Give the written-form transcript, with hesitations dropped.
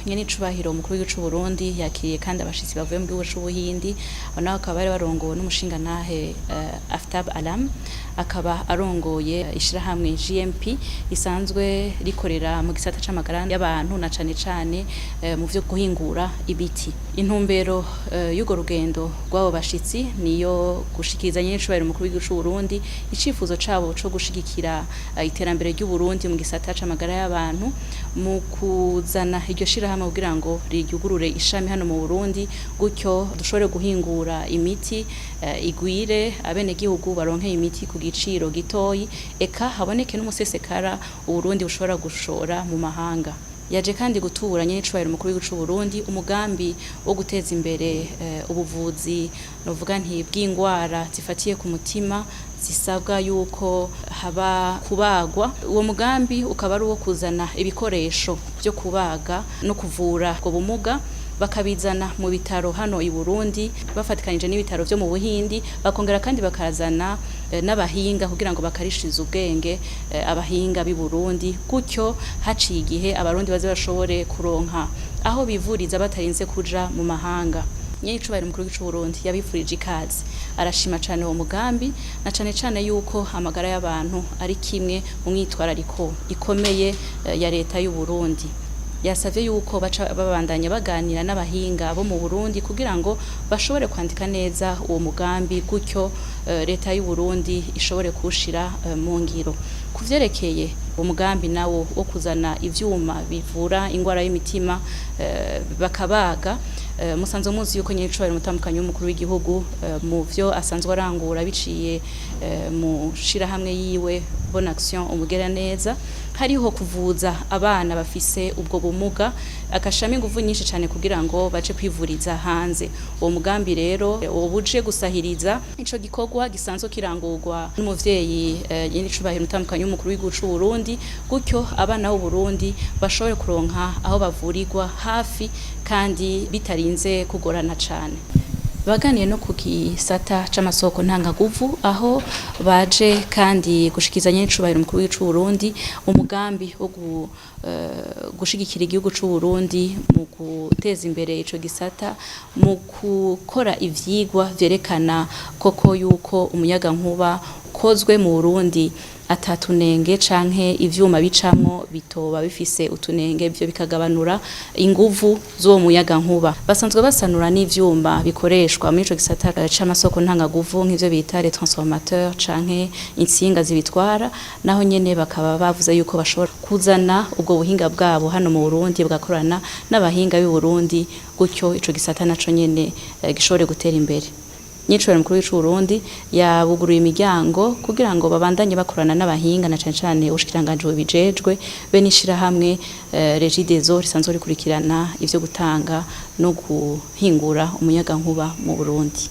Nyenicubahiro umukuru w'igihugu c'u Burundi yakiriye kandi abashitsi bavuye mu gihugu c'Ubuhindi. Abo nabo bakaba bari barongowe n'umushingantahe Aftab Alam, akaba arongoye ishirahamwe GMP risanzwe rikorera mu gisata c'amagara y'abantu na cane cane mu vyo guhingura ibiti. Intumbero y'urwo rugendo rw'abo bashitsi niyo gushikiriza Nyenicubahiro umukuru w'igihugu c'u Burundi icifuzo cabo co gushigikira iterambere ry'u Burundi mu gisata c'amagara y'abantu, mu kuzana iryo shirahamwe kugira ngo ryugurure ishami hano mu Burundi, gutyo dushobore guhingura imiti igwire, abenegihugu baronke imiti ku giciro gitoyi, eka haboneke n'umusesekara Uburundi bushobora gushora mu mahanga. Yaje kandi gutura Nyenicubahiro umukuru w'igihugu c'u Burundi umugambi wo guteza imbere ubuvuzi, novuga nti bw'ingwara zifatiye ku mutima zisabwa yuko haba kubagwa. Uwo mugambi ukaba ari uwo kuzana ibikoresho vyo kubaga no kuvura ubwo bumuga, bakabizana mu bitaro hano i Burundi bafatikanije n'ibitaro vyo mu Buhindi, bakongera kandi bakazana n'abahinga kugira ngo bakarishirize ubwenge abahinga b'i Burundi, gutyo haciye igihe Abarundi baze bashobore kuronka aho bivuriza batarinze kuja mu mahanga. Nyenicubahiro umukuru w'igihugu c'u Burundi yabifurije ikaze, arashima cane uwo mugambi, na cane cane yuko amagara y'abantu ari kimwe mu mwitwarariko ikomeye ya leta y'u Burundi. Yasavye yuko baca babandanya baganira n'abahinga bo mu Burundi kugira ngo bashobore kwandika neza uwo mugambi, gutyo leta y'u Burundi ishobore kuwushira mu ngiro. Ku vyerekeye umugambi nawo wo kuzana ivyuma bivura ingwara y'imitima bakabaga, musanzwe muzi yuko Nyenicubahiro umutambukanyi w'umukuru w'igihugu mu vyo asanzwe arangura biciye mu shirahamwe yiwe Bonne Action Umugiraneza, hariho kuvuza abana bafise ubwo bumuga, agashiramo inguvu nyinshi cane kugira ngo baje kwivuriza hanze. Uwo mugambi rero wobuje gusahiriza ico gikorwa gisanzwe kirangurwa n'umuvyeyi Nyenicubahiro umutambukanyi w'umukuru w'igihugu c'u Burundi, gutyo abana b'u Burundi bashobore kuronka aho bavurirwa hafi kandi bitarinze kugorana cane. Baganiye no ku gisata c'amasoko ntangaguvu, aho baje kandi gushikiza Nyenicubahiro umukuru w'igihugu c'u Burundi umugambi wo gushigikira igihugu c'u Burundi mu guteza imbere ico gisata, mu gukora ivyigwa vyerekana koko yuko umuyagankuba ukozwe mu Burundi atatunenge canke ivyuma bicamwo bitoba bifise utunenge, ivyo bikagabanura inguvu z'uwo muyagankuba. Basanzwe basanura n'ivyuma bikoreshwa muri ico gisata c'amasoko ntangaguvu, nk'ivyo bita les transformateurs canke intsinga zibitwara. Naho nyene bakaba bavuze yuko bashobora kuzana ubwo buhinga bwabo hano mu Burundi, bagakorana n'abahinga b'i Burundi, gutyo ico gisata naco nyene gishobore gutera imbere. Nyenicubahiro umukuru w'igihugu c'u Burundi yabuguruye imiryango kugira ngo babandanye bakorana n'abahinga, na cane cane ubushikiranganji bubijejwe be n'ishirahamwe Regideso risanzwe rikurikirana ivyo gutanga no guhingura umuyagankuba mu Burundi.